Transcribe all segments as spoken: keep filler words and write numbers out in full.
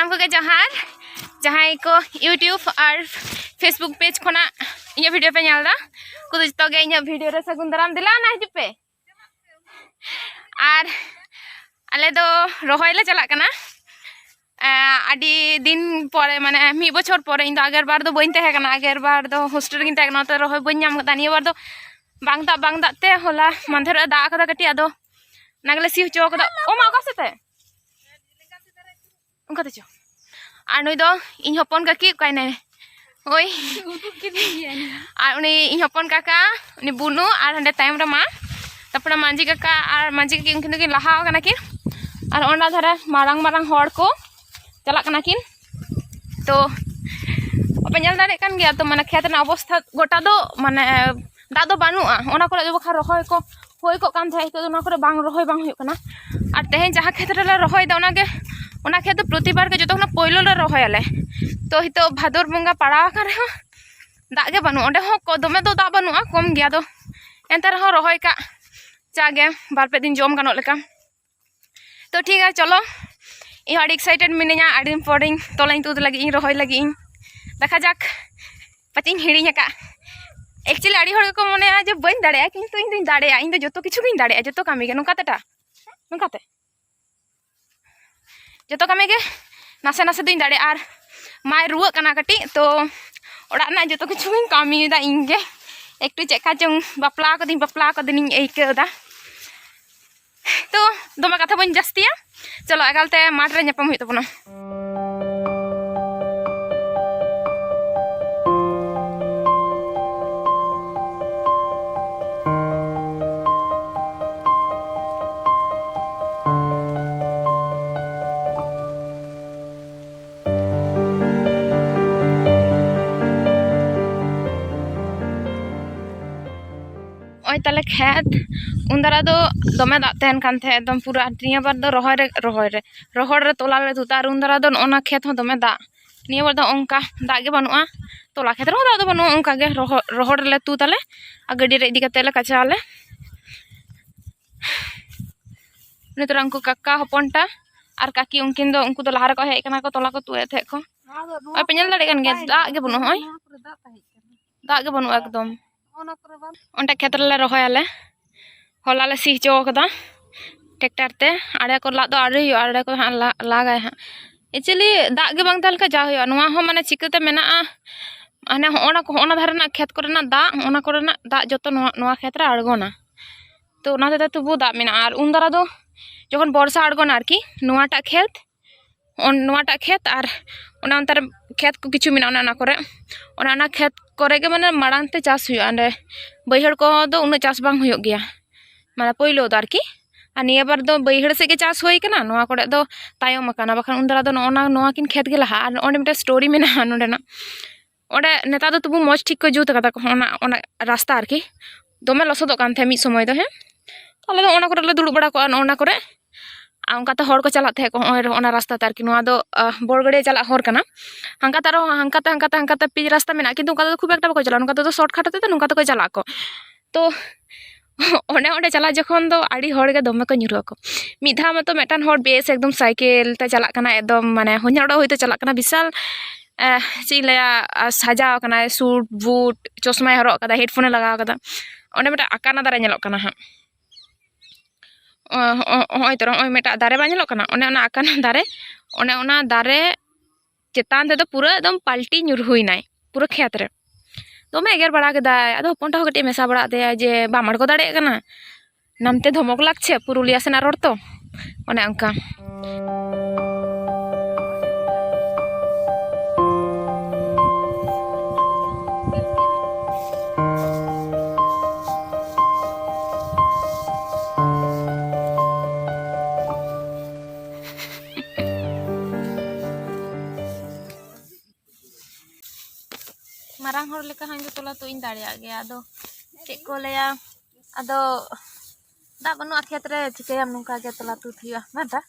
ᱥᱟᱱᱟᱢ ᱠᱚᱜᱮ ᱡᱚᱦᱟᱨ᱾ ᱡᱟᱦᱟᱸᱭ ᱠᱚ YouTube ᱟᱨ Facebook page ᱠᱷᱚᱱᱟᱜ ᱤᱧᱟᱹᱜ video ᱯᱮ ᱧᱮᱞ ᱮᱫᱟ, ᱩᱱᱠᱩ ᱫᱚ ᱡᱚᱛᱚ ᱜᱮ ᱤᱧᱟᱹᱜ video ᱨᱮ ᱥᱟᱹᱜᱩᱱ ᱫᱟᱨᱟᱢ, ᱫᱮᱞᱟ ᱱᱟ ᱦᱤᱡᱩᱜ ᱯᱮ᱾ ᱟᱨ ᱟᱞᱮ ᱫᱚ ᱨᱚᱦᱚᱭ ᱞᱮ ᱪᱟᱞᱟᱜ ᱠᱟᱱᱟ᱾ ᱮᱸ, ᱟᱹᱰᱤ ᱫᱤᱱ ᱯᱚᱨᱮ, ᱢᱟᱱᱮ ᱢᱤᱫ ᱵᱚᱪᱷᱚᱨ ᱯᱚᱨᱮ᱾ ᱤᱧ ᱫᱚ ᱟᱜᱮᱨ ᱵᱟᱨ ᱫᱚ ᱵᱟᱹᱧ ᱛᱟᱦᱮᱸ ᱠᱟᱱᱟ, ᱟᱜᱮᱨ ᱵᱟᱨ ᱫᱚ hostel ᱨᱮᱜᱤᱧ ᱛᱟᱦᱮᱸ ᱠᱟᱱᱟ, ᱚᱱᱟᱛᱮ ᱨᱚᱦᱚᱭ ᱵᱟᱹᱧ ᱧᱟᱢ ᱠᱟᱫᱟ᱾ ᱱᱤᱭᱟᱹ ᱵᱟᱨ ᱫᱚ ᱵᱟᱝ ᱫᱟᱜ, ᱵᱟᱝ ᱫᱟᱜ ᱛᱮ ᱦᱚᱞᱟ ᱢᱟᱫᱷᱮᱨ ᱮ ᱫᱟᱜ ᱠᱟᱫᱟ ᱠᱟᱹᱴᱤᱡ, ᱟᱫᱚ ᱚᱱᱟ ᱜᱮᱞᱮ ᱥᱤ ᱦᱚᱪᱚ ᱠᱟᱫᱟ᱾ ᱳ ᱢᱟ, ᱚᱠᱟ ᱥᱮᱫ ᱛᱮ? ᱚᱱᱠᱟ ᱛᱮ ᱪᱚ᱾ ᱟᱨ ᱱᱩᱭ ᱫᱚ ᱤᱧ ᱦᱚᱯᱚᱱ ᱠᱟᱹᱠᱤ, ᱚᱠᱟᱭ ᱱᱟᱭ? ᱳᱭ᱾ ᱩᱫᱩᱜ ᱠᱤᱫᱤᱧ ᱜᱮᱭᱟ᱾ ᱟᱨ ᱩᱱᱤ ᱤᱧ ᱦᱚᱯᱚᱱ ᱠᱟᱠᱟ, ᱩᱱᱤ ᱵᱩᱱᱩ, ᱟᱨ ᱦᱟᱸᱰᱮ ᱛᱟᱭᱚᱢ ᱨᱮ ᱢᱟ, ᱛᱟᱨᱯᱚᱨᱮ ᱢᱟᱹᱡᱷᱤ ᱠᱟᱠᱟ ᱟᱨ ᱢᱟᱹᱡᱷᱤ ᱠᱟᱠᱤ, ᱩᱱᱠᱤᱱ ᱫᱚᱠᱤᱱ ᱞᱟᱦᱟ ᱟᱠᱟᱱᱟ ᱠᱤᱱ᱾ ᱟᱨ ᱚᱱᱟ ᱫᱷᱟᱨᱮ ᱢᱟᱨᱟᱝ ᱢᱟᱨᱟᱝ ᱦᱚᱲ ᱠᱚ ᱪᱟᱞᱟᱜ ᱠᱟᱱᱟ ᱠᱤᱱ᱾ ᱛᱚ ᱟᱯᱮ ᱧᱮᱞ ᱫᱟᱲᱮᱭᱟᱜ ᱠᱟᱱ ᱜᱮᱭᱟ ᱛᱚ, ᱢᱟᱱᱮ ᱠᱷᱮᱛ ᱨᱮᱱᱟᱜ ᱚᱵᱚᱥᱛᱷᱟ ᱜᱚᱴᱟ ᱫᱚ, ᱢᱟᱱᱮ ᱫᱟᱜ ᱫᱚ ᱵᱟᱹᱱᱩᱜᱼᱟ᱾ ᱚᱱᱟ ᱠᱚᱨᱮ ᱫᱚ ᱵᱟᱠᱷᱟᱱ ᱨᱚᱦᱚᱭ ᱠᱚ ᱦᱩᱭ ᱠᱚᱜ ᱠᱟᱱ ᱛᱟᱦᱮᱸᱫ, ᱱᱤᱛᱚᱜ ᱫᱚ ᱚᱱᱟ ᱠᱚᱨᱮ ᱵᱟᱝ, ᱨᱚᱦᱚᱭ ᱵᱟᱝ ᱦᱩᱭᱩᱜ ᱠᱟᱱᱟ᱾ ᱟᱨ ᱛᱮᱦᱮᱧ ᱡᱟᱦᱟᱸ ᱠᱷᱮᱛ ᱨᱮᱞᱮ ᱨᱚᱦᱚᱭᱮᱫᱟ, ᱚᱱᱟᱜᱮ, ᱚᱱᱟ ᱠᱷᱮᱛ ᱫᱚ ᱯᱨᱚᱛᱤᱵᱟᱨ ᱜᱮ ᱡᱚᱛᱚ ᱠᱷᱚᱱᱟᱜ ᱯᱳᱭᱞᱳ ᱞᱮ ᱨᱚᱦᱚᱭᱟᱞᱮ᱾ ᱛᱚ ᱱᱤᱛᱚᱜ ᱵᱷᱟᱫᱚᱨ ᱵᱚᱸᱜᱟ ᱯᱟᱲᱟᱣ ᱟᱠᱟᱱ ᱨᱮᱦᱚᱸ ᱫᱟᱜ ᱜᱮ ᱵᱟᱹᱱᱩᱜᱼᱟ᱾ ᱚᱸᱰᱮ ᱦᱚᱸ ᱠᱚ, ᱫᱚᱢᱮ ᱫᱚ ᱫᱟᱜ ᱵᱟᱹᱱᱩᱜᱼᱟ, ᱠᱚᱢ ᱜᱮᱭᱟ᱾ ᱟᱫᱚ ᱮᱱᱛᱮ ᱨᱮᱦᱚᱸ ᱨᱚᱦᱚᱭ ᱠᱟᱜ ᱡᱟᱜᱮ ᱵᱟᱨ ᱯᱮ ᱫᱤᱱ ᱡᱚᱢ ᱜᱟᱱᱚᱜ ᱞᱮᱠᱟ᱾ ᱛᱚ ᱴᱷᱤᱠ ᱜᱮᱭᱟ, ᱪᱚᱞᱚ, ᱤᱧ ᱦᱚᱸ ᱟᱹᱰᱤ excited ᱢᱤᱱᱟᱹᱧᱟ᱾ ᱟᱹᱰᱤ ᱫᱤᱱ ᱯᱚᱨᱮᱧ ᱛᱚᱞᱟᱧ ᱛᱩᱫ ᱞᱟᱹᱜᱤᱫ ᱤᱧ, ᱨᱚᱦᱚᱭ ᱞᱟᱹᱜᱤᱫ ᱤᱧ᱾ ᱫᱮᱠᱷᱟ ᱡᱟᱠ, ᱯᱟᱪᱮᱧ ᱦᱤᱲᱤᱧ ᱟᱠᱟᱫ᱾ Actually ᱟᱹᱰᱤ ᱦᱚᱲ ᱜᱮᱠᱚ ᱢᱚᱱᱮᱭᱟ ᱡᱮ ᱵᱟᱹᱧ ᱫᱟᱲᱮᱭᱟᱜᱼᱟ, ᱠᱤᱱᱛᱩ ᱤᱧ ᱫᱚᱧ ᱫᱟᱲᱮᱭᱟᱜᱼᱟ᱾ ᱤᱧ ᱫᱚ ᱡᱚᱛᱚ ᱠᱤᱪᱷᱩ ᱜᱤᱧ ᱫᱟᱲᱮᱭᱟᱜᱼᱟ, ᱡᱚᱛᱚ ᱠᱟᱹᱢᱤ ᱜᱮ᱾ ᱱᱚᱝᱠᱟ ᱛᱮ ᱴᱟ, ᱱᱚᱝᱠᱟ ᱛᱮ ᱡᱚᱛᱚ ᱠᱟᱹᱢᱤ ᱜᱮ ᱱᱟᱥᱮ ᱱᱟᱥᱮ ᱫᱚᱧ ᱫᱟᱲᱮᱭᱟᱜᱼᱟ᱾ ᱟᱨ ᱢᱟᱭ ᱨᱩᱣᱟᱹᱜ ᱠᱟᱱᱟ ᱠᱟᱹᱴᱤᱡ, ᱛᱚ ᱚᱲᱟᱜ ᱨᱮᱱᱟᱜ ᱡᱚᱛᱚ ᱠᱤᱪᱷᱩ ᱜᱤᱧ ᱠᱟᱹᱢᱤᱭᱮᱫᱟ ᱤᱧ ᱜᱮ᱾ ᱮᱠᱴᱩ ᱪᱮᱫ ᱠᱟ ᱪᱚᱝ ᱵᱟᱯᱞᱟ ᱠᱟᱹᱫᱤᱧ, ᱵᱟᱯᱞᱟ ᱠᱟᱹᱫᱤᱧ ᱟᱹᱭᱠᱟᱹᱣ ᱮᱫᱟ᱾ ᱛᱚ ᱫᱚᱢᱮ ᱠᱟᱛᱷᱟ ᱵᱟᱹᱧ ᱡᱟᱹᱥᱛᱤᱭᱟ, ᱪᱚᱞᱚ ᱮᱠᱟᱞ ᱛᱮ ᱢᱟᱴᱷ ᱨᱮ ᱧᱟᱯᱟᱢ ᱦᱩᱭᱩᱜ ᱛᱟᱵᱚᱱᱟ᱾ ᱱᱚᱜᱼᱚᱭ ᱛᱟᱞᱮ ᱠᱷᱮᱛ, ᱩᱱ ᱫᱟᱨᱟ ᱫᱚ ᱫᱚᱢᱮ ᱫᱟᱜ ᱛᱟᱦᱮᱱ ᱠᱟᱱ ᱛᱟᱦᱮᱸᱫ ᱮᱠᱫᱚᱢ ᱯᱩᱨᱟᱹ᱾ ᱟᱨ ᱱᱤᱭᱟᱹ ᱵᱟᱨ ᱫᱚ ᱨᱚᱦᱚᱭ ᱨᱮ, ᱨᱚᱦᱚᱭ ᱨᱮ, ᱨᱚᱦᱚᱲ ᱨᱮ ᱛᱚᱞᱟ ᱞᱮ ᱛᱩᱫᱟ, ᱟᱨ ᱩᱱ ᱫᱟᱨᱟ ᱫᱚ ᱱᱚᱜᱼᱚ ᱱᱟ ᱠᱷᱮᱛ ᱦᱚᱸ ᱫᱚᱢᱮ ᱫᱟᱜ᱾ ᱱᱤᱭᱟᱹ ᱵᱟᱨ ᱫᱚ ᱚᱱᱠᱟ ᱫᱟᱜ ᱜᱮ ᱵᱟᱹᱱᱩᱜᱼᱟ, ᱛᱚᱞᱟ ᱠᱷᱮᱛ ᱨᱮᱦᱚᱸ ᱫᱟᱜ ᱫᱚ ᱵᱟᱹᱱᱩᱜᱼᱟ, ᱚᱱᱠᱟ ᱜᱮ ᱨᱚᱦᱚ-, ᱨᱚᱦᱚᱲ ᱨᱮᱞᱮ ᱛᱩᱫᱟᱞᱮ ᱟᱨ ᱜᱟᱹᱰᱤ ᱨᱮ ᱤᱫᱤ ᱠᱟᱛᱮ ᱞᱮ ᱠᱟᱪᱟᱣᱟᱞᱮ᱾ ᱩᱱᱤ ᱛᱚᱨᱟ ᱩᱱᱠᱩ ᱠᱟᱠᱟ ᱦᱚᱯᱚᱱᱴᱟ ᱟᱨ ᱠᱟᱠᱤ, ᱩᱱᱠᱤᱱ ᱫᱚ, ᱩᱱᱠᱩ ᱫᱚ ᱞᱟᱦᱟ ᱨᱮᱠᱚ ᱦᱮᱡ ᱠᱟᱱᱟ ᱠᱚ, ᱛᱚᱞᱟ ᱠᱚ ᱛᱩᱫ ᱮᱫ ᱛᱟᱦᱮᱸᱫ ᱠᱚ᱾ ᱱᱚᱣᱟ ᱫᱚ, ᱱᱚᱣᱟ ᱱᱚᱜᱼᱚᱭ ᱯᱮ ᱧᱮᱞ ᱠᱚᱨᱮ ᱫᱟᱲᱮᱭᱟᱜ ᱠᱟᱱ ᱜᱮᱭᱟ, ᱵᱟᱭ ᱫᱟᱜ ᱜᱮ ᱵᱟᱹᱱᱩᱜᱼᱟ, ᱱᱚᱜᱼᱚᱭ᱾ ᱱᱚᱣᱟ ᱠᱚᱨᱮ ᱫᱟᱜ ᱛᱟᱦᱮᱸ ᱠᱟᱱᱟ᱾ ᱫᱟᱜ ᱜᱮ ᱵᱟᱹᱱᱩᱜᱼᱟ ᱮᱠᱫᱚᱢ᱾ ᱚᱱᱟ ᱠᱚᱨᱮ ᱵᱟᱝ᱾ ᱚᱸᱰᱮ ᱠᱷᱮᱛ ᱨᱮᱞᱮ ᱨᱚᱦᱚᱭᱟᱞᱮ᱾ ᱦᱚᱞᱟ ᱞᱮ ᱥᱤ ᱦᱚᱪᱚ ᱠᱟᱫᱟ ᱴᱨᱟᱠᱴᱟᱨ ᱛᱮ᱾ ᱟᱲᱮ ᱠᱚ ᱞᱟᱜ ᱫᱚ ᱟᱹᱣᱨᱤ ᱦᱩᱭᱩᱜᱼᱟ, ᱟᱲᱮ ᱠᱚ ᱦᱟᱸᱜ ᱞᱟ-, ᱞᱟᱜᱟᱭ ᱦᱟᱸᱜ᱾ Actually, ᱫᱟᱜ ᱜᱮ ᱵᱟᱝ ᱛᱟᱦᱮᱸ ᱞᱮᱱᱠᱷᱟᱱ ᱡᱟ ᱦᱩᱭᱩᱜᱼᱟ᱾ ᱱᱚᱣᱟ ᱦᱚᱸ ᱢᱟᱱᱮ ᱪᱤᱠᱟᱹᱛᱮ ᱢᱮᱱᱟᱜᱼᱟ, ᱢᱟᱱᱮ ᱦᱚᱸᱜᱼᱚ ᱱᱟ ᱠᱚ, ᱦᱚᱸᱜᱼᱚ ᱱᱟ ᱫᱷᱟᱨᱮ ᱨᱮᱱᱟᱜ ᱠᱷᱮᱛ ᱠᱚᱨᱮᱱᱟᱜ ᱫᱟᱜ, ᱦᱚᱸᱜᱼᱚ ᱱᱟ ᱠᱚᱨᱮᱱᱟᱜ ᱫᱟᱜ ᱡᱚᱛᱚ ᱱᱚᱣᱟ, ᱱᱚᱣᱟ ᱠᱷᱮᱛ ᱨᱮ ᱟᱬᱜᱚᱱᱟ᱾ ᱛᱚ ᱚᱱᱟ ᱦᱚᱛᱮᱡ ᱛᱮ ᱛᱚᱵᱩ ᱫᱟᱜ ᱢᱮᱱᱟᱜᱼᱟ᱾ ᱟᱨ ᱩᱱ ᱫᱟᱨᱟ ᱫᱚ ᱡᱚᱠᱷᱚᱱ ᱵᱚᱨᱥᱟ ᱟᱬᱜᱚᱱᱟ ᱟᱨᱠᱤ, ᱱᱚᱣᱟᱴᱟᱜ ᱠᱷᱮᱛ, ᱚᱱ-, ᱱᱚᱣᱟᱴᱟᱜ ᱠᱷᱮᱛ ᱟᱨ ᱚᱱᱟ ᱚᱱᱛᱮ ᱨᱮ ᱠᱷᱮᱛ ᱠᱚ ᱠᱤᱪᱷᱩ ᱢᱮᱱᱟᱜᱼᱟ, ᱚᱱᱮ ᱚᱱᱟ ᱠᱚᱨᱮ, ᱚᱱᱮ ᱚᱱᱟ ᱠᱷᱮᱛ ᱠᱚᱨᱮ ᱜᱮ ᱢᱟᱱᱮ ᱢᱟᱲᱟᱝ ᱛᱮ ᱪᱟᱥ ᱦᱩᱭᱩᱜᱼᱟ᱾ ᱚᱸᱰᱮ ᱵᱟᱹᱭᱦᱟᱹᱲ ᱠᱚᱫᱚ ᱩᱱᱟᱹᱜ ᱪᱟᱥ ᱵᱟᱝ ᱦᱩᱭᱩᱜ ᱜᱮᱭᱟ, ᱢᱟᱱᱮ ᱯᱳᱭᱞᱳ ᱫᱚ ᱟᱨᱠᱤ᱾ ᱟᱨ ᱱᱤᱭᱟᱹ ᱵᱟᱨ ᱫᱚ ᱵᱟᱹᱭᱦᱟᱹᱲ ᱥᱮᱫ ᱜᱮ ᱪᱟᱥ ᱦᱩᱭ ᱠᱟᱱᱟ, ᱱᱚᱣᱟ ᱠᱚᱨᱮ ᱫᱚ ᱛᱟᱭᱚᱢ ᱟᱠᱟᱱᱟ, ᱵᱟᱠᱷᱟᱱ ᱩᱱ ᱫᱟᱨᱟ ᱫᱚ ᱱᱚᱜᱼᱚ ᱱᱟ, ᱱᱚᱣᱟ ᱠᱤᱱ ᱠᱷᱮᱛ ᱜᱮ ᱞᱟᱦᱟ᱾ ᱟᱨ ᱱᱚᱜᱼᱚ ᱱᱚᱰᱮ ᱢᱤᱫᱴᱮᱱ story ᱢᱮᱱᱟᱜᱼᱟ ᱱᱚᱰᱮᱱᱟᱜ, ᱚᱸᱰᱮ ᱱᱮᱛᱟᱨ ᱫᱚ ᱛᱚᱵᱩ ᱢᱚᱡᱽ ᱴᱷᱤᱠ ᱠᱚ ᱡᱩᱛ ᱟᱠᱟᱫᱟ ᱠᱚ, ᱚᱱᱟ, ᱚᱱᱟ ᱨᱟᱥᱛᱟ ᱟᱨᱠᱤ᱾ ᱫᱚᱢᱮ ᱞᱚᱥᱚᱫᱚᱜ ᱠᱟᱱ ᱛᱟᱦᱮᱸᱫ ᱢᱤᱫ ᱥᱚᱢᱚᱭ ᱫᱚ, ᱦᱮᱸ᱾ ᱛᱟᱦᱞᱮ ᱫᱚ ᱚᱱᱟ ᱠᱚᱨᱮ ᱞᱮ ᱫᱩᱲᱩᱵ ᱵᱟᱲᱟ ᱠᱚᱜᱼᱟ, ᱱᱚᱜᱼᱚ ᱱᱟ ᱠᱚᱨᱮ᱾ ᱟᱨ ᱚᱱᱠᱟᱛᱮ ᱦᱚᱲ ᱠᱚ ᱪᱟᱞᱟᱜ ᱛᱟᱦᱮᱸᱫ ᱠᱚ, ᱦᱚᱸᱜᱼᱚᱭ ᱚᱱᱟ ᱨᱟᱥᱛᱟ ᱛᱮ ᱟᱨᱠᱤ᱾ ᱱᱚᱣᱟ ᱫᱚ, ᱟᱦ, ᱵᱚᱲᱜᱟᱹᱲᱤᱭᱟᱹ ᱪᱟᱞᱟᱜ ᱦᱚᱨ ᱠᱟᱱᱟ᱾ ᱦᱟᱱᱠᱟᱛᱮ ᱟᱨᱦᱚᱸ, ᱦᱟᱱᱠᱟᱛᱮ, ᱦᱟᱱᱠᱟᱛᱮ, ᱦᱟᱱᱠᱟᱛᱮ ᱯᱤᱪ ᱨᱟᱥᱛᱟ ᱢᱮᱱᱟᱜᱼᱟ, ᱠᱤᱱᱛᱩ ᱚᱱᱠᱟ ᱛᱮᱫᱚ ᱠᱷᱩᱵ ᱮᱠᱴᱟ ᱵᱟᱠᱚ ᱪᱟᱞᱟᱜᱼᱟ, ᱱᱚᱝᱠᱟ ᱛᱮᱫᱚ shortcut ᱛᱮᱫᱚ ᱱᱚᱝᱠᱟ ᱛᱮᱠᱚ ᱪᱟᱞᱟᱜ ᱟᱠᱚ᱾ ᱛᱚ ᱚᱸᱰᱮ, ᱚᱸᱰᱮ ᱪᱟᱞᱟᱜ ᱡᱚᱠᱷᱚᱱ ᱫᱚ ᱟᱹᱰᱤ ᱦᱚᱲ ᱜᱮ ᱫᱚᱢᱮ ᱠᱚ ᱧᱩᱨᱦᱩᱜ ᱟᱠᱚ᱾ ᱢᱤᱫ ᱫᱷᱟᱣ ᱢᱟᱛᱚ ᱢᱤᱫᱴᱟᱝ ᱦᱚᱲ ᱵᱮᱥ ᱮᱠᱫᱚᱢ ᱥᱟᱭᱠᱮᱞ ᱛᱮ ᱪᱟᱞᱟᱜ ᱠᱟᱱᱟ, ᱮᱠᱫᱚᱢ ᱢᱟᱱᱮ ᱦᱚᱧᱦᱟᱨᱚᱜ ᱦᱚᱭᱛᱳ ᱪᱟᱞᱟᱜ ᱠᱟᱱᱟ, ᱵᱤᱥᱟᱞ, ᱮᱦ, ᱪᱮᱫ ᱤᱧ ᱞᱟᱹᱭᱟ, ᱟ, ᱥᱟᱡᱟᱣ ᱟᱠᱟᱱᱟᱭ, ᱥᱩᱴ ᱵᱩᱴ, ᱪᱚᱥᱢᱟᱭ ᱦᱚᱨᱚᱜ ᱟᱠᱟᱫᱟ, headphone ᱮ ᱞᱟᱜᱟᱣ ᱟᱠᱟᱫᱟ᱾ ᱚᱸᱰᱮ ᱢᱤᱫᱴᱟᱝ ᱟᱠᱟᱱᱟ ᱫᱟᱨᱮ ᱧᱮᱞᱚᱜ ᱠᱟᱱᱟ ᱦᱟᱸᱜ᱾ ᱚ, ᱦᱚᱸᱜᱼᱚ, ᱦᱚᱸᱜᱼᱚᱭ ᱛᱚᱨᱟ, ᱦᱚᱸᱜᱼᱚᱭ ᱢᱤᱫᱴᱟᱝ ᱫᱟᱨᱮ ᱵᱟᱝ ᱧᱮᱞᱚᱜ ᱠᱟᱱᱟ? ᱚᱱᱮ ᱚᱱᱟ ᱟᱠᱟᱱᱟ ᱫᱟᱨᱮ, ᱚᱱᱮ ᱚᱱᱟ ᱫᱟᱨᱮ ᱪᱮᱛᱟᱱ ᱛᱮᱫᱚ ᱯᱩᱨᱟᱹ ᱮᱠᱫᱚᱢ ᱯᱟᱞᱴᱤ ᱧᱩᱨᱦᱩᱭᱱᱟᱭ, ᱯᱩᱨᱟᱹ ᱠᱷᱮᱛ ᱨᱮ᱾ ᱫᱚᱢᱮ ᱮᱜᱮᱨ ᱵᱟᱲᱟ ᱠᱮᱫᱟᱭ᱾ ᱟᱫᱚ ᱦᱚᱯᱚᱱ ᱴᱟᱜ ᱦᱚᱸ ᱠᱟᱹᱴᱤᱡ ᱮ ᱢᱮᱥᱟ ᱵᱟᱲᱟ ᱟᱫᱮᱭᱟ ᱡᱮ, "ᱵᱟᱢ ᱟᱬᱜᱚ ᱫᱟᱲᱮᱭᱟᱜ ᱠᱟᱱᱟ? ᱱᱟᱢᱛᱮ ᱫᱷᱚᱢᱚᱠ ᱞᱟᱜᱪᱷᱮ, ᱯᱩᱨᱩᱞᱤᱭᱟ ᱥᱮᱱᱟᱜ ᱨᱚᱲ ᱛᱚ", ᱚᱱᱮ ᱚᱱᱠᱟ᱾ ᱢᱟᱨᱟᱝ ᱦᱚᱲ ᱞᱮᱠᱟ ᱦᱚᱸ ᱤᱧ ᱫᱚ ᱛᱚᱞᱟ ᱛᱩᱫ ᱤᱧ ᱫᱟᱲᱮᱭᱟᱜ ᱜᱮᱭᱟ᱾ ᱟᱫᱚ ᱪᱮᱫ ᱠᱚ ᱞᱟᱹᱭᱟ, ᱟᱫᱚ ᱫᱟᱜ ᱵᱟᱹᱱᱩᱜᱼᱟ ᱠᱷᱮᱛ ᱨᱮ, ᱪᱤᱠᱟᱹᱭᱟᱢ, ᱱᱚᱝᱠᱟ ᱜᱮ ᱛᱚᱞᱟ ᱛᱩᱫ ᱦᱩᱭᱩᱜᱼᱟ᱾ ᱢᱟ ᱫᱟ,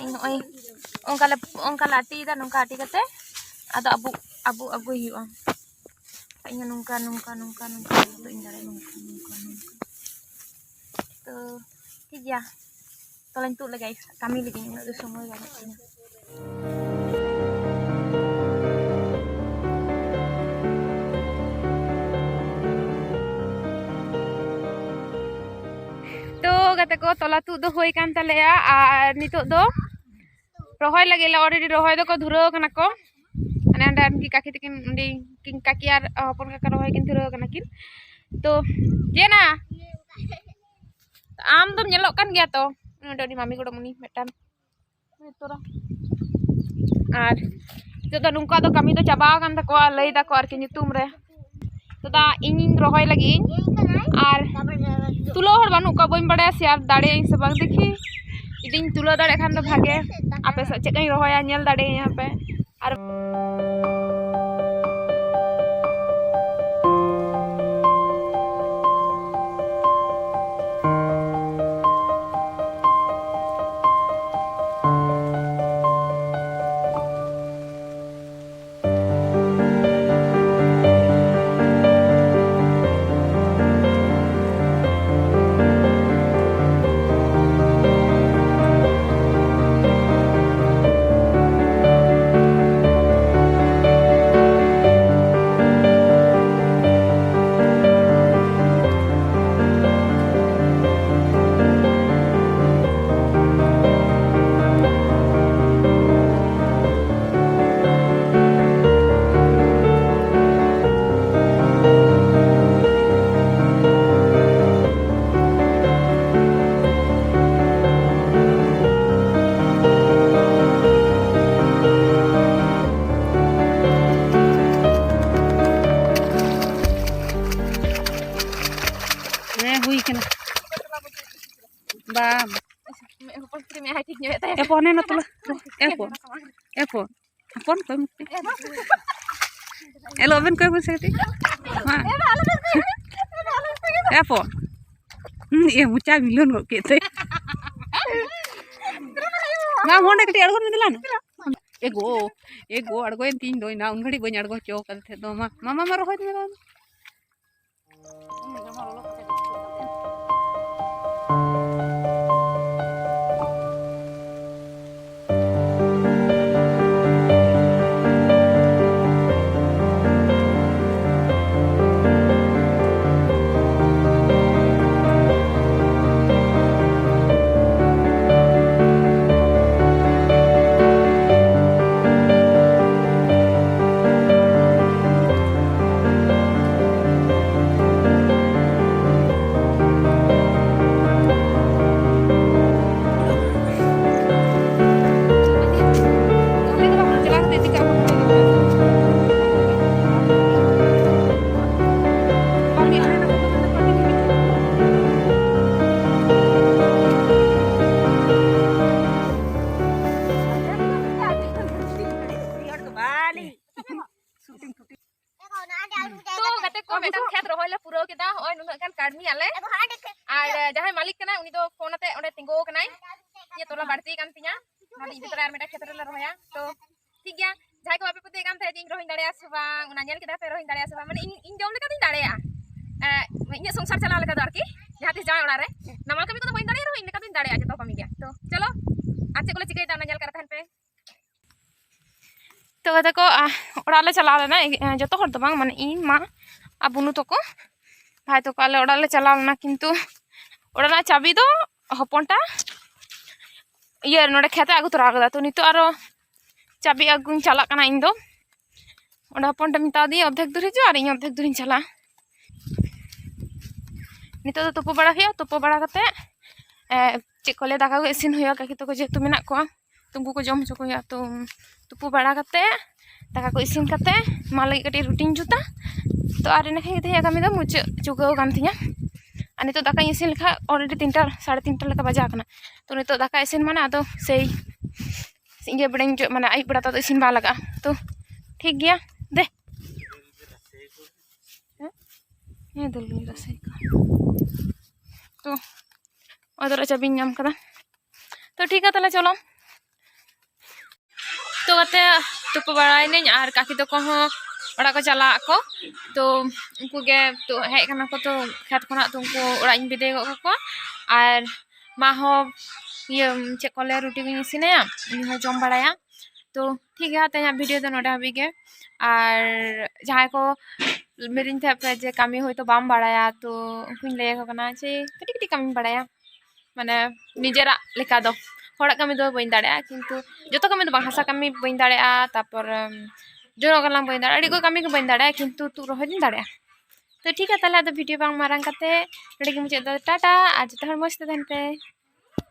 ᱤᱧ ᱱᱚᱜᱼᱚᱭ ᱚᱱᱠᱟ ᱞᱮ, ᱚᱱᱠᱟ ᱞᱮ ᱟᱹᱴᱤᱭᱮᱫᱟ, ᱱᱚᱝᱠᱟ ᱟᱹᱴᱤ ᱠᱟᱛᱮ ᱟᱫᱚ ᱟᱵᱩᱜ, ᱟᱵᱩᱜ ᱟᱹᱜᱩᱭ ᱦᱩᱭᱩᱜᱼᱟ᱾ ᱤᱧ ᱦᱚᱸ ᱱᱚᱝᱠᱟ, ᱱᱚᱝᱠᱟ, ᱱᱚᱝᱠᱟ, ᱱᱚᱝᱠᱟ ᱛᱩᱫ ᱤᱧ ᱫᱟᱲᱮᱭᱟᱜᱼᱟ, ᱱᱚᱝᱠᱟ, ᱱᱚᱝᱠᱟ, ᱱᱚᱝᱠᱟ᱾ ᱛᱚ ᱴᱷᱤᱠ ᱜᱮᱭᱟ, ᱛᱚᱞᱟᱧ ᱛᱩᱫ ᱞᱮᱜᱮ, ᱠᱟᱹᱢᱤ ᱞᱟᱹᱜᱤᱫ ᱩᱱᱟᱹᱜ ᱫᱚ ᱥᱚᱢᱚᱭ ᱵᱟᱹᱱᱩᱜ ᱛᱤᱧᱟ᱾ ᱛᱚ ᱜᱟᱛᱮ ᱠᱚ, ᱛᱚᱞᱟ ᱛᱩᱫ ᱫᱚ ᱦᱩᱭ ᱠᱟᱱ ᱛᱟᱞᱮᱭᱟ ᱟᱨ ᱱᱤᱛᱚᱜ ᱫᱚ ᱨᱚᱦᱚᱭ ᱞᱟᱹᱜᱤᱫ ᱞᱮ, already ᱨᱚᱦᱚᱭ ᱫᱚᱠᱚ ᱫᱷᱩᱨᱟᱹᱣ ᱠᱟᱱᱟ ᱠᱚ᱾ ᱢᱟᱱᱮ ᱚᱸᱰᱮ ᱩᱱᱠᱤᱱ ᱠᱟᱠᱤ ᱛᱟᱹᱠᱤᱱ, ᱩᱱᱤ ᱠᱤᱱ ᱠᱟᱠᱤ ᱟᱨ ᱦᱚᱯᱚᱱ ᱠᱟᱠᱟ ᱨᱚᱦᱚᱭ ᱠᱤᱱ ᱫᱷᱩᱨᱟᱹᱣ ᱠᱟᱱᱟ ᱠᱤᱱ᱾ ᱛᱚ ᱪᱮᱫ ᱱᱟ, ᱟᱢ ᱫᱚᱢ ᱧᱮᱞᱚᱜ ᱠᱟᱱ ᱜᱮᱭᱟ ᱛᱚ, ᱩᱱᱤ ᱩᱱᱤ ᱢᱟᱢᱤ ᱜᱚᱲᱚᱢ ᱩᱱᱤ ᱢᱤᱫᱴᱟᱝ᱾ ᱟᱨ ᱱᱤᱛᱚᱜ ᱫᱚ ᱱᱩᱠᱩᱣᱟᱜ ᱫᱚ ᱠᱟᱹᱢᱤ ᱫᱚ ᱪᱟᱵᱟ ᱟᱠᱟᱱ ᱛᱟᱠᱚᱣᱟ, ᱞᱟᱹᱭ ᱫᱟᱠᱚ ᱟᱨᱠᱤ ᱧᱩᱛᱩᱢ ᱨᱮ᱾ ᱫᱟᱫᱟ, ᱤᱧᱤᱧ ᱨᱚᱦᱚᱭ ᱞᱟᱹᱜᱤᱫ ᱤᱧ᱾ ᱟᱨ ᱛᱩᱞᱟᱹᱣ ᱦᱚᱲ ᱵᱟᱹᱱᱩᱜ ᱠᱚᱣᱟ, ᱵᱟᱹᱧ ᱵᱟᱲᱟᱭᱟ share ᱫᱟᱲᱮᱭᱟᱜ ᱟᱹᱧ ᱥᱮ ᱵᱟᱝ, ᱫᱮᱠᱷᱤ᱾ ᱡᱩᱫᱤᱧ ᱛᱩᱞᱟᱹᱣ ᱫᱟᱲᱮᱭᱟᱜ ᱠᱷᱟᱱ ᱫᱚ ᱵᱷᱟᱜᱮ, ᱟᱯᱮ ᱥᱟᱶ ᱪᱮᱫ ᱠᱚᱧ ᱨᱚᱦᱚᱭᱟ ᱧᱮᱞ ᱫᱟᱲᱮᱭᱟᱹᱧ ᱟᱯᱮ᱾ ᱟᱨ ᱦᱮᱸ, ᱦᱩᱭ ᱠᱟᱱᱟ᱾ ᱵᱟᱝ᱾ ᱮᱯᱚᱱ ᱦᱮ ᱱᱚᱛᱮ ᱞᱟ᱾ ᱮᱯᱚᱱ᱾ ᱮᱯᱚᱱ᱾ ᱦᱚᱯᱚᱱ ᱠᱚᱭ ᱢᱮ᱾ ᱮᱞᱚ ᱟᱵᱮᱱ ᱠᱚᱭ ᱵᱮᱱ ᱥᱮ ᱠᱟᱹᱴᱤᱡ᱾ ᱢᱟ᱾ ᱮᱯᱚᱱ᱾ ᱦᱩᱸ, ᱮ ᱢᱚᱪᱟ ᱢᱤᱞᱚᱱ ᱜᱚᱫ ᱠᱮᱫ ᱛᱮ᱾ ᱢᱟ ᱚᱸᱰᱮ ᱠᱟᱹᱴᱤᱡ ᱟᱬᱜᱚᱱ ᱢᱮ ᱫᱮᱞᱟ ᱱᱟ᱾ ᱮ ᱜᱳ, ᱮ ᱜᱳ, ᱟᱬᱜᱚᱭᱮᱱ ᱛᱤᱧ ᱫᱚ, ᱮᱱᱟ ᱩᱱ ᱜᱷᱟᱹᱲᱤᱡ ᱵᱟᱹᱧ ᱟᱬᱜᱚ ᱦᱚᱪᱚ ᱟᱠᱟᱫ ᱛᱟᱦᱮᱸᱫ ᱫᱚ᱾ ᱢᱟ, ᱢᱟ, ᱢᱟ, ᱢᱟ, ᱨᱚᱦᱚᱭ ᱢᱮ ᱫᱟᱫᱟ᱾ ᱵᱟᱹᱲᱛᱤ ᱠᱟᱱ ᱛᱤᱧᱟ᱾ ᱚᱱᱟ ᱫᱚ ᱤᱫᱤ ᱛᱚᱨᱟ ᱟᱨ ᱢᱤᱫᱴᱟᱝ ᱠᱷᱮᱛ ᱨᱮᱞᱮ ᱨᱚᱦᱚᱭᱟ᱾ ᱛᱚ ᱴᱷᱤᱠ ᱜᱮᱭᱟ, ᱡᱟᱦᱟᱸᱭ ᱠᱚ ᱵᱟᱯᱮ ᱯᱟᱹᱛᱭᱟᱹᱜ ᱠᱟᱱ ᱛᱟᱦᱮᱸᱫ ᱡᱮ ᱤᱧ ᱨᱚᱦᱚᱭ ᱫᱟᱲᱮᱭᱟᱜᱼᱟ ᱥᱮ ᱵᱟᱝ, ᱚᱱᱟ ᱧᱮᱞ ᱠᱮᱫᱟ ᱯᱮ ᱨᱚᱦᱚᱭ ᱫᱟᱲᱮᱭᱟᱜᱼᱟ ᱥᱮ ᱵᱟᱝ, ᱢᱟᱱᱮ ᱤᱧ, ᱤᱧ ᱡᱚᱢ ᱞᱮᱠᱟ ᱫᱚᱧ ᱫᱟᱲᱮᱭᱟᱜᱼᱟ᱾ ᱮ, ᱤᱧᱟᱹᱜ ᱥᱚᱝᱥᱟᱨ ᱪᱟᱞᱟᱣ ᱞᱮᱠᱟ ᱫᱚ ᱟᱨᱠᱤ, ᱡᱟᱦᱟᱸ ᱛᱤᱥ ᱡᱟᱶᱟᱭ ᱚᱲᱟᱜ ᱨᱮ ᱱᱟᱢᱟᱞ ᱠᱟᱹᱢᱤ ᱠᱚᱫᱚ ᱵᱟᱹᱧ ᱫᱟᱲᱮᱭᱟᱜ ᱨᱮᱦᱚᱸ ᱤᱧ ᱞᱮᱠᱟ ᱫᱚᱧ ᱫᱟᱲᱮᱭᱟᱜᱼᱟ ᱡᱚᱛᱚ ᱠᱟᱹᱢᱤ ᱜᱮ᱾ ᱛᱚ ᱪᱚᱞᱚ, ᱟᱨ ᱪᱮᱫ ᱠᱚᱞᱮ ᱪᱤᱠᱟᱹᱭᱮᱫᱟ ᱚᱱᱟ ᱧᱮᱞ ᱠᱟᱛᱮ ᱛᱟᱦᱮᱱ ᱯᱮ᱾ ᱛᱚ ᱜᱟᱛᱮ ᱠᱚ, ᱟ, ᱚᱲᱟᱜ ᱞᱮ ᱪᱟᱞᱟᱣ ᱞᱮᱱᱟ, ᱮ, ᱡᱚᱛᱚ ᱦᱚᱲ ᱫᱚ ᱵᱟᱝ, ᱢᱟᱱᱮ ᱤᱧ, ᱢᱟ ᱟᱨ ᱵᱩᱱᱩ ᱛᱟᱠᱚ, ᱵᱷᱟᱭ ᱛᱟᱠᱚ, ᱟᱞᱮ ᱚᱲᱟᱜ ᱞᱮ ᱪᱟᱞᱟᱣ ᱞᱮᱱᱟ, ᱠᱤᱱᱛᱩ ᱚᱲᱟᱜ ᱨᱮᱱᱟᱜ ᱪᱟᱵᱤ ᱫᱚ ᱦᱚᱯᱚᱱᱴᱟ ᱤᱭᱟᱹ ᱱᱚᱰᱮ ᱠᱷᱮᱛ ᱨᱮ ᱟᱹᱜᱩ ᱛᱚᱨᱟ ᱠᱟᱫᱟ᱾ ᱛᱚ ᱱᱤᱛᱚᱜ ᱟᱨᱚ ᱪᱟᱵᱤ ᱟᱹᱜᱩᱧ ᱪᱟᱞᱟᱜ ᱠᱟᱱᱟ ᱤᱧ ᱫᱚ᱾ ᱚᱸᱰᱮ ᱦᱚᱯᱚᱱᱴᱟ ᱢᱮᱛᱟ ᱫᱤᱭᱟᱹᱧ ᱚᱨᱫᱷᱮᱠ ᱫᱩᱨ ᱦᱤᱡᱩᱜᱼᱟ ᱟᱨ ᱤᱧ ᱚᱨᱫᱷᱮᱠ ᱫᱩᱨᱤᱧ ᱪᱟᱞᱟᱜᱼᱟ᱾ ᱱᱤᱛᱚᱜ ᱫᱚ ᱛᱩᱯᱩ ᱵᱟᱲᱟ ᱦᱩᱭᱩᱜᱼᱟ, ᱛᱩᱯᱩ ᱵᱟᱲᱟ ᱠᱟᱛᱮ, ᱮ, ᱪᱮᱫ ᱠᱚ ᱞᱟᱹᱭᱟ, ᱫᱟᱠᱟ ᱠᱚ ᱤᱥᱤᱱ ᱦᱩᱭᱩᱜᱼᱟ, ᱠᱟᱠᱤ ᱛᱟᱠᱚ ᱡᱮᱦᱮᱛᱩ ᱢᱮᱱᱟᱜ ᱠᱚᱣᱟ, ᱛᱚ ᱩᱱᱠᱩ ᱠᱚ ᱡᱚᱢ ᱦᱚᱪᱚ ᱠᱚ ᱦᱩᱭᱩᱜᱼᱟ᱾ ᱛᱚ ᱛᱩᱯᱩ ᱵᱟᱲᱟ ᱠᱟᱛᱮ ᱫᱟᱠᱟ ᱠᱚ ᱤᱥᱤᱱ ᱠᱟᱛᱮ ᱢᱟ ᱞᱟᱹᱜᱤᱫ ᱠᱟᱹᱴᱤᱡ ᱨᱩᱴᱤᱧ ᱡᱩᱛᱟ᱾ ᱛᱚ ᱟᱨ ᱤᱱᱟᱹ ᱠᱷᱟᱱ ᱜᱮ ᱛᱮᱦᱮᱧᱟᱜ ᱠᱟᱹᱢᱤ ᱫᱚ ᱢᱩᱪᱟᱹᱫ ᱪᱩᱠᱟᱹᱣ ᱟᱠᱟᱱ ᱛᱤᱧᱟ᱾ ᱟᱨ ᱱᱤᱛᱚᱜ ᱫᱟᱠᱟᱧ ᱤᱥᱤᱱ ᱞᱮᱠᱷᱟᱡ already ᱛᱤᱱᱴᱟ, ᱥᱟᱲᱮ ᱛᱤᱱᱴᱟ ᱞᱮᱠᱟ ᱵᱟᱡᱟᱣ ᱠᱟᱱᱟ᱾ ᱛᱚ ᱱᱤᱛᱚᱜ ᱫᱟᱠᱟ ᱤᱥᱤᱱ ᱢᱟᱱᱮ ᱟᱫᱚ ᱥᱮᱭ ᱤᱭᱟᱹ ᱵᱮᱲᱟᱧ ᱡᱚ-, ᱢᱟᱱᱮ ᱟᱹᱭᱩᱵ ᱵᱮᱲᱟ ᱛᱮᱫᱚ ᱤᱥᱤᱱ ᱵᱟᱝ ᱞᱟᱜᱟᱜᱼᱟ᱾ ᱛᱚ ᱴᱷᱤᱠ ᱜᱮᱭᱟ, ᱫᱮ᱾ ᱦᱮᱸ? ᱦᱮᱸ, ᱫᱩᱞ ᱜᱮ ᱨᱟᱥᱮ ᱠᱚ᱾ ᱛᱚ ᱚᱱᱟ ᱫᱚ ᱪᱟᱵᱤᱧ ᱧᱟᱢ ᱠᱟᱫᱟ᱾ ᱛᱚ ᱴᱷᱤᱠ ᱜᱮᱭᱟ, ᱛᱟᱦᱚᱞᱮ ᱪᱚᱞᱚ᱾ ᱛᱚ ᱜᱟᱛᱮ, ᱛᱩᱯᱩ ᱵᱟᱲᱟᱭᱮᱱᱟᱹᱧ ᱟᱨ ᱠᱟᱠᱤ ᱛᱟᱠᱚ ᱦᱚᱸ ᱚᱲᱟᱜ ᱠᱚ ᱪᱟᱞᱟᱜ ᱟᱠᱚ᱾ ᱛᱚ ᱩᱱᱠᱩ ᱜᱮ ᱛᱚ ᱦᱮᱡ ᱠᱟᱱᱟ ᱠᱚ, ᱛᱚ ᱠᱷᱮᱛ ᱠᱷᱚᱱᱟᱜ, ᱛᱚ ᱩᱱᱠᱩ ᱚᱲᱟᱜ ᱤᱧ ᱵᱤᱫᱟᱹᱭ ᱜᱚᱫ ᱠᱟᱠᱚᱣᱟ᱾ ᱟᱨ ᱢᱟ ᱦᱚᱸ ᱤᱭᱟᱹ ᱪᱮᱫ ᱠᱚ ᱞᱟᱹᱭᱟ, ᱨᱩᱴᱤ ᱠᱚᱧ ᱤᱥᱤᱱᱟᱭᱟ, ᱩᱱᱤ ᱦᱚᱸ ᱡᱚᱢ ᱵᱟᱲᱟᱭᱟ᱾ ᱛᱚ ᱴᱷᱤᱠ ᱜᱮᱭᱟ, ᱛᱮᱦᱮᱧᱟᱜ video ᱫᱚ ᱱᱚᱰᱮ ᱦᱟᱹᱵᱤᱡ ᱜᱮ᱾ ᱟᱨ ᱡᱟᱦᱟᱸᱭ ᱠᱚ ᱢᱮᱛᱟᱹᱧ ᱛᱟᱦᱮᱸᱫ ᱯᱮ ᱡᱮ ᱠᱟᱹᱢᱤ ᱦᱚᱭᱛᱳ ᱵᱟᱢ ᱵᱟᱲᱟᱭᱟ, ᱛᱚ ᱩᱱᱠᱩᱧ ᱞᱟᱹᱭ ᱟᱠᱚ ᱠᱟᱱᱟ ᱡᱮ ᱠᱟᱹᱴᱤᱡ ᱠᱟᱹᱴᱤᱡ ᱠᱟᱹᱢᱤᱧ ᱵᱟᱲᱟᱭᱟ, ᱢᱟᱱᱮ ᱱᱤᱡᱮᱨᱟᱜ ᱞᱮᱠᱟ ᱫᱚ᱾ ᱦᱚᱲᱟᱜ ᱠᱟᱹᱢᱤ ᱫᱚ ᱵᱟᱹᱧ ᱫᱟᱲᱮᱭᱟᱜᱼᱟ, ᱠᱤᱱᱛᱩ ᱡᱚᱛᱚ ᱠᱟᱹᱢᱤ ᱫᱚ ᱵᱟᱝ, ᱦᱟᱥᱟ ᱠᱟᱹᱢᱤ ᱵᱟᱹᱧ ᱫᱟᱲᱮᱭᱟᱜᱼᱟ, ᱛᱟᱨᱯᱚᱨ, ᱩᱢ, ᱡᱚᱱᱚᱜ ᱜᱟᱞᱟᱝ ᱵᱟᱹᱧ ᱫᱟᱲᱮᱭᱟᱜᱼᱟ, ᱟᱹᱰᱤ ᱠᱚ ᱠᱟᱹᱢᱤ ᱜᱮ ᱵᱟᱹᱧ ᱫᱟᱲᱮᱭᱟᱜᱼᱟ, ᱠᱤᱱᱛᱩ ᱛᱩᱫ ᱨᱚᱦᱚᱭ ᱫᱚᱧ ᱫᱟᱲᱮᱭᱟᱜᱼᱟ᱾ ᱛᱚ ᱴᱷᱤᱠ ᱜᱮᱭᱟ, ᱛᱟᱦᱚᱞᱮ ᱟᱫᱚ video ᱵᱟᱝ ᱢᱟᱨᱟᱝ ᱠᱟᱛᱮ ᱱᱚᱰᱮ ᱜᱮ ᱢᱩᱪᱟᱹᱫ ᱫᱚ᱾ ᱴᱟᱴᱟ, ᱟᱨ ᱡᱚᱛᱚ ᱦᱚᱲ ᱢᱚᱡᱽ ᱛᱮ ᱛᱟᱦᱮᱱ ᱯᱮ᱾